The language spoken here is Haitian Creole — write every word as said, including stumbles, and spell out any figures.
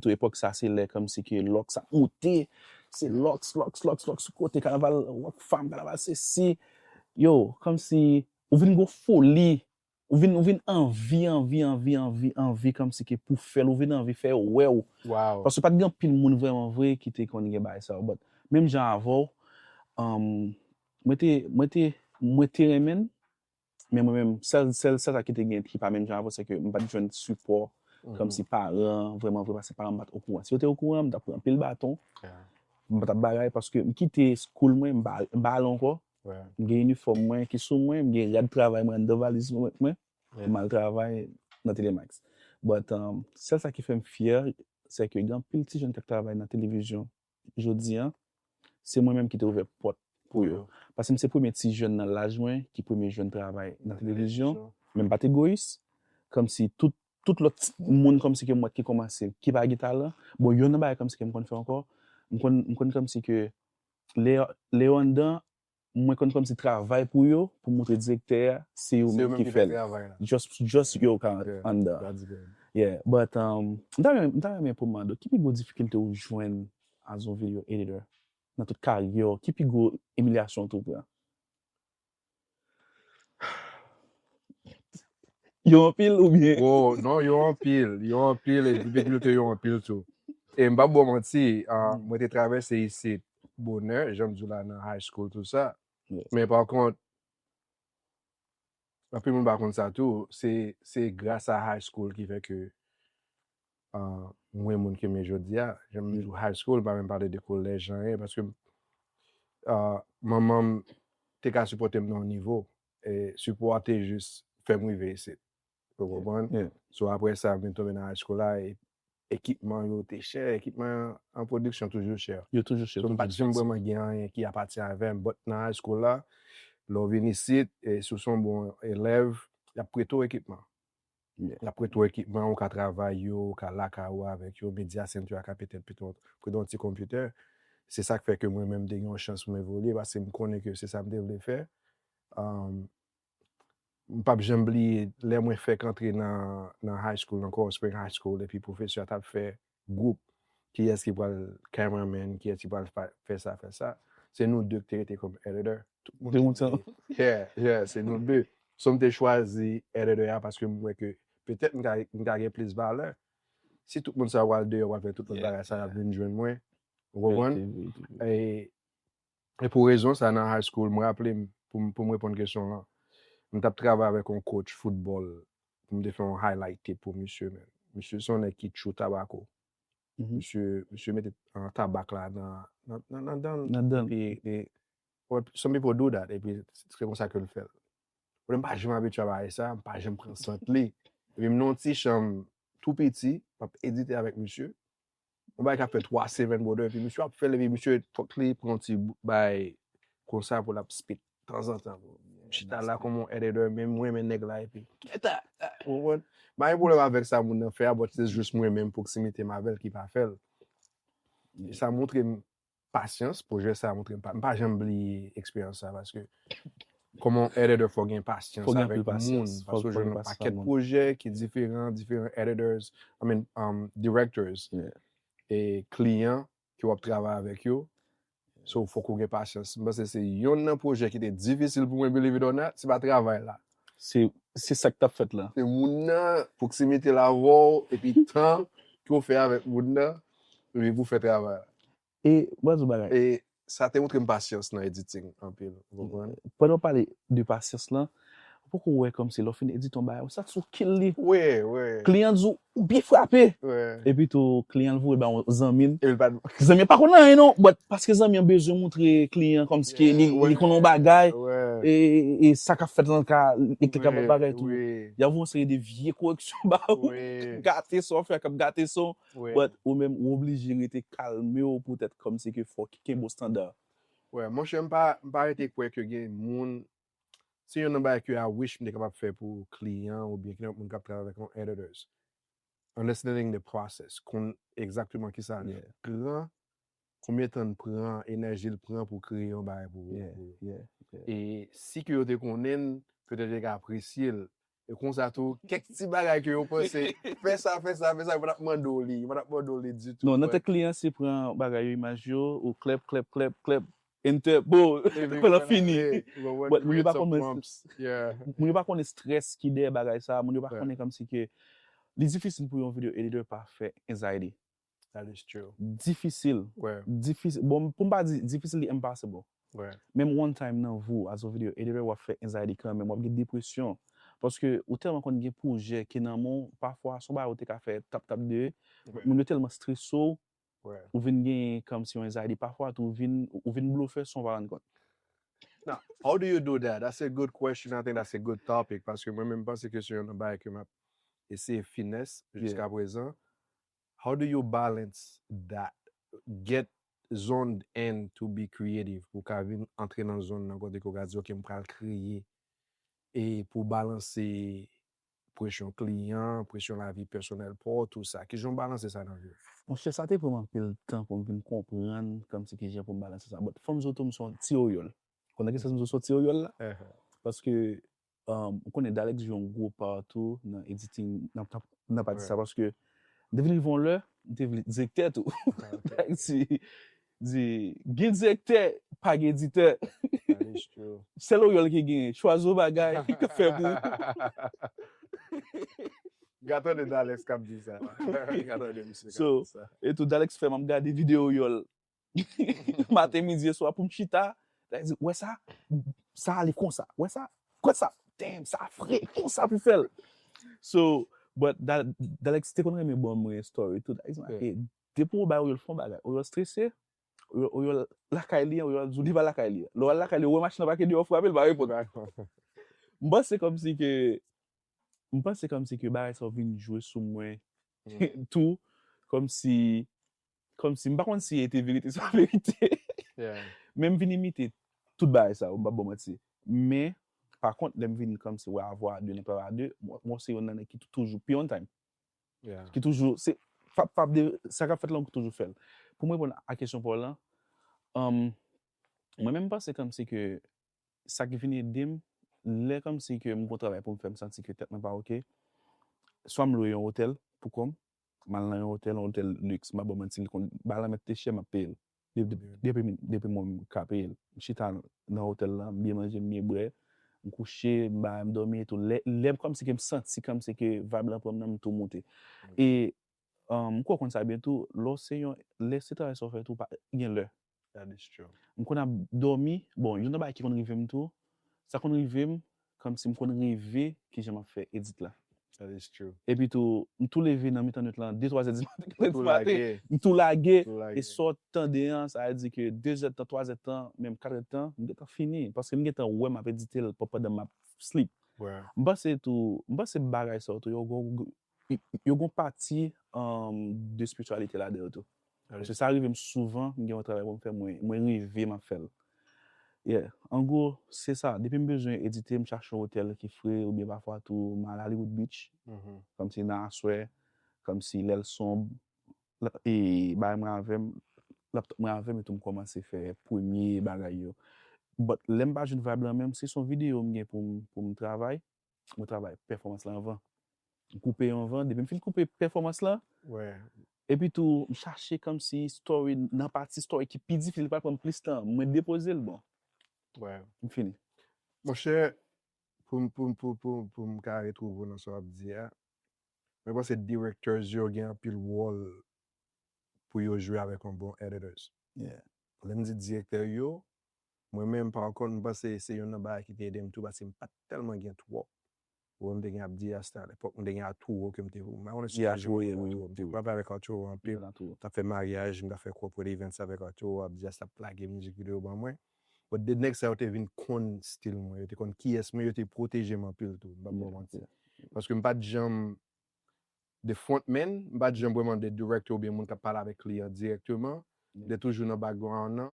Tou epòk sa se lè kòmsi ke Lòks ap moute. Se Lòks, Lòks, Lòks, Lòks sou kote, kanaval Rockfam, kanaval sesi. Yo, kòmsi ou vin gon foli. Ou vin, ou vin anvi, anvi, anvi, anvi, anvi, kòmsi ke pou fè l, ou vin anvi fè yo wè w. Wow. Paske pa t gen anpil moun vrèman vre ki te konn gen bagay sa yo. But menm jan avè w, um, mwen te, mwen te, mwen te renmen l, men mwen menm, sèl, sèl, sèl sa ki te gen ki pa menm jan avè w, se ke m pa t jwenn sipò kòmsi paran, vrèman vre, paske paran m pa t okouran. Si yo te okouran, m t ap pran anpil baton, m pa t ap bagay, paske m kite school mwen, m pa, m pa al ankò. M gen inifòm mwen ki sou mwen, m gen rad travay mwen anndan valiz mwen, mwen, pou m al travay nan Telemax. But um, sèl sa ki fè m fyè, se ke gen anpil ti jèn k ap travay nan televizyon jodi a, se mwen menm ki te ouvè pòt pou yo. Paske m se premye ti jèn nan laj mwen ki premye jwenn travay nan televizyon, men m pa t egoyis, kòmsi tout, tout lòt moun kòmsi ke m wè ki kòmanse, ki pa gen talan, bon, youn nan bagay kòmsi ke m konn fè ankò, m konn, m konn kòmsi ke lè, lè yo anndan, mwen konn kòmsi travay pou yo, pou montre direktè a, se yo menm ki fè l. Just, just yo ka anndan. Yeah, but um, m ta renmen, m ta renmen pou mande w, ki pi gwo difikilte ou jwenn as a video editor? Nan tout karyè w, ki pi gwo imilyasyon ou te pran? Yo anpil oubyen? Oh, non, yo anpil. Yo anpil, e difikilte yo anpil tou. E m p ap ba w manti, ah, mwen te travèse isit bonè, jan m di w la nan high school, tou sa. Men pa kont, anpil moun pa konn sa tou, se, se gras a high school ki fè ke ah, mwen moun ke m ye jodi a, jan m di w high school, m pa menm pale de kolèj, anyen, paske ah, manman m te ka sipòte m nan yon nivo, e sipò a te jis fè m rive isit. Ou konprann? So, apre sa, m vin tonbe nan high school la, e ekipman yo te chè, ekipman an pwodiksyon toujou chè. Yo toujou chè. So, m pa t janm vrèman gen anyen ki apati avè m, but nan high school la, lè w vin isit, e si w se yon bon elèv, y ap prete w ekipman. Y ap prete w ekipman, ou ka travay yo, ou ka lakay ou avèk yo, media center a ka petèt prete w, prete w yon ti konpitè. Se sa k fè ke mwen menm m te gen yon chans pou m evolye, paske m konnen ke se sa m te vle fè. Um, m p ap janm bliye lè mwen fèk antre nan, nan high school ankò, Spring High School, epi pwofesè a t ap fè gwoup. Kiyès ki pral cameraman, kiyès ki pral fè sa, fè sa. Se nou de ki te rete kòm editor. Tout moun te, yeah, yeah, se nou de. So m te chwazi editor a paske m wè ke petèt m ka, m ka gen plis valè. Si tout moun sa yo pral deyò, pral fè tout lòt bagay sa, y ap vin jwenn mwen. Ou konprann? E, e pou rezon sa, nan high school, mwen raple m, pou, m- pou m reponn kesyon w lan, m t ap travay avèk yon coach football pou m te fè yon highlight tape pou misye, men. Misye se yon nèg ki tchou tabako. Misye, misye mete ah, tabak la nan, nan, nan, nan dan l. Epi, e, but some people do that, epi se konsa ke l fè l. But m pa janm abitye a bagay sa, m pa janm pran sant li. Epi m nan yon ti chanm tou piti, m ap edite avèk misye. Yon bagay k ap fè twa semèn, brother, epi misye ap fè l, epi misye fòk li pran yon ti bay konsa pou l ap spit tanzantan. M chita la kòm yon editor, men m renmen nèg la, epi. Ou konprann? M pa gen pwoblèm avèk sa moun nan fè a, but se jis mwen menm pwoksimite m avè l ki pa fè l. E sa montre m pasyans, pwojè sa a montre m pa, m pa janm bliye eksperyans sa, paske kòman yon editor fò gen pasyans avèk moun, paske w jwenn yon pakèt pwojè ki diferan, diferan editors, I mean, um, directors, e kliyan ke w ap travay avèk yo. So, fòk ou gen pasyans. M panse se yonn nan pwojè ki te difisil pou mwen, believe it or not, se pa travay la. Se, se sa k t ap fèt la. Se moun nan, pwoksimite l avè w, epi tan ke w fè avèk moun nan, epi pou w fè travay la. E, mwen di w bagay. E sa te montre m pasyans nan editing anpil, ou konprann? Pandan w pale de pasyans lan, ou poko wè kòmsi lè w fin edite yon bagay, ou santi w kill li. Wi, wi. Kliyan di w, ou byen frape. Epi tou, kliyan l voye ba yon zanmi l. Epi l pa. Zanmi an pa konn anyen non, but paske zanmi an bezwen montre kliyan an kòmsi ke li, li konn yon bagay, e, e, e sa k ap fèt lan ka, li te ka fè bagay tou. Y ap voye yon seri de vye koreksyon ba ou, k ap gate sa w fè, k ap gate sa w. But ou menm, ou oblije rete kalme w poutèt kòmsi ke fò w kenbe w standa. Wi, monchè, m pa, m pa rete kwè ke gen moun, se yonn nan bagay ke I wish m te kapab fè pou kliyan oubyen ki lòt moun k ap travay avèk yon editors. Understanding the process, konn egzakteman kisa l pran, konbyen tan l pran, enèji l pran pou kreye yon bagay pou, pou yo. E si ke yo te konnen l, petèt yo te ka apresye l, E konsa tou, kèk ti bagay ke yo panse, fè sa, fè sa, fè sa, yo pa t ap mande w li, yo pa t ap mande w li ditou. Non, nan tèt kliyan se pran bagay yo, imaj yo, ou klèp, klèp, klèp, klèp, enter, bo, pran fini. But moun yo pa konnen moun yo pa konnen stress ki dèyè bagay sa, moun yo pa konnen kòmsi ke li difisil pou yon video editor pa fè anxiety. That is true. Difisil. Ouais. Difisil. Bon, pou m pa di difisil, li impossible. Ouais. Menm one time nan vi w, as a video editor, w ap fè anxiety kanmenm, w ap gen depresyon. Paske ou tèlman konn gen pwojè ki nan men w, pafwa, se yon bagay ou te ka fè tap tap de, Ouais. Moun yo tèlman strese w, Ouais. ou vin gen kòmsi yon anxiety. Pafwa tou, ou vin, ou vin blofè san w pa rann kont. Now, how do you do that? That's a good question. I think that's a good topic. Paske mwen menm panse ke se yon bagay ke m ap eseye finesse jiska prezan. How do you balance that? Get zoned in to be creative. Pou ka vin antre nan zòn nan kote ke w ka di, ok, m pral kreye. E pou balanse presyon kliyan, presyon lavi pèsonèl pa w, tou sa. Kijan w balanse sa nan vi w? Monchè, sa te pran m anpil tan pou m vin konprann kòmsi kijan pou m balanse sa. But fò m di w tou, m se yon ti oyòl. Konnen ki sans m di w se yon ti oyòl la? Paske um, ou konnen Dalex jwe yon gwo pa tou nan editing, nan, nan, nan pati sa, paske m te vin rive yon lè, m te vle direktè tou. Dalex di, di, gen direktè, pa gen editè. Sèl oyòl ki gen, chwazi yon bagay, fè pou ou. Gade de Dalex k ap di sa. Gade de misye k ap So, di sa. E tou, Dalex fè m ap gade videyo oyòl. Maten, midi, e swa pou m chita. Dalex di, wè sa, sa ale konsa, wè sa, konsa, damn, sa fre, konsa pou fè l. So, but Da- Dalex te konn renmen ban mwen story tou. Dalex make, depi w bay oyòl fè yon bagay, oyòl strese, oyòl, oyòl lakay li, oyòl di w li pa lakay li. Lè w al lakay li, ou wè machin nan pake deyò, w frape l, pa reponn. M panse kòmsi ke, m panse kòmsi ke bagay sa yo vin jwe sou mwen tou, kòmsi, kòmsi, m pa konn si e te verite, se pa verite. Men m vin imite tout bagay sa yo, m p ap ba w manti. Men, pa kont, lè m vin kòmsi wè Avwa a de nan travay a de, mwen, mwen se youn nan nèg ki tou- toujou pi on time. Ki toujou, se, fap, fap de, sa k ap fèt la, m toujou fè l. Pou mwen reponn a kesyon pa w lan, um, mwen menm m panse kòmsi ke sa ki vin ede m, lè kòmsi ke m gon travay pou m fè, m santi ke tèt mwen pa oke, swa m lwe yon otèl pou kò m, m al nan yon otèl, yon otèl liks, m pa ba w manti, li konn, bagay la mèt te chè, m ap peye l. Depi, depi, depi, depi mwen m ka peye l. M chita nan otèl la, m byen manje, m byen bwè, m kouche, m ba, m dòmi etou. Lè, lè m kòmsi ke m santi kòmsi ke vibe lan pran m nan, m tou moute. E, um, m kwè w konn sa byen tou, lè w se yon, lè se travay sa w fè tou, pa gen lè. That is true. M konn ap dòmi, bon, youn nan bagay ki konn rive m tou, sa konn rive m, kòmsi m konn reve kijan m ap fè edit la. That is true. Epi tou, m tou leve nan mitan nwit lan, de, twa zè di maten, Tou lage. M tou lage. Tou lage. E sa w tande an, sa vle di ke de zè tan, twa zè tan, menm kat zè tan, m gentan fini. Paske m gentan wè m ap edite l pandan m ap sleep. Ouais. M panse tou, m panse bagay sa yo tou, yo gon, yo gon pati um, de espirityalite ladan yo tou. Paske sa rive m souvan, m gen yon travay pou m fè, mwen, mwen reve m ap fè l. Yeah. An gwo, se sa. Depi m bezwen edite, m chache yon otèl ki fre, oubyen pafwa tou, m al Hollywood Beach, kòmsi nan aswè, kòmsi lè l sonb, l ap, e bagay mwen avè m, l ap mwen avè m etou m kòmanse fè premye bagay yo. But lè m pa jwenn vibe lan menm, si se yon videyo m gen pou m, pou m travay, mwen travay pèfòmans lan anvan. M koupe yo anvan, depi m fin koupe pèfòmans lan, Ouais. epi tou, m chache kòmsi story, nan pati story ki pi difisil, li pral pran m plis tan, mwen depoze l, bon, Ouais. m fini. Monchè, pou m, pou m, pou, pou, pou m ka retwouve w nan sa w ap di a, mwen panse directors yo gen anpil wòl pou yo jwe avèk yon bon editors. Yeah. Lè m di direktè yo, mwen menm, pa kont, m panse se youn nan bagay ki te ede m tou, paske m pa t tèlman gen twòp. Ou wè, m te gen Abdias a lepòk, m te gen Arturo ke m te, m pa konnen si Yeah, w te jwenn Arturo, yeah, Arturo. wi, M te frape avèk Arturo anpil. Arturo. T ap fè maryaj, m t ap fè corporate events avèk Arturo, Abdias t ap plage mizik videyo ban mwen. But the next sa yo te vin konn stil mwen, yo te konn kiyès mwen, yo te pwoteje m anpil tou, m p ap ba w manti. Paske m pa t janm de frontman, m pa t janm vrèman de director oubyen moun k ap pale avèk kliyan dirèkteman. M te toujou nan background nan.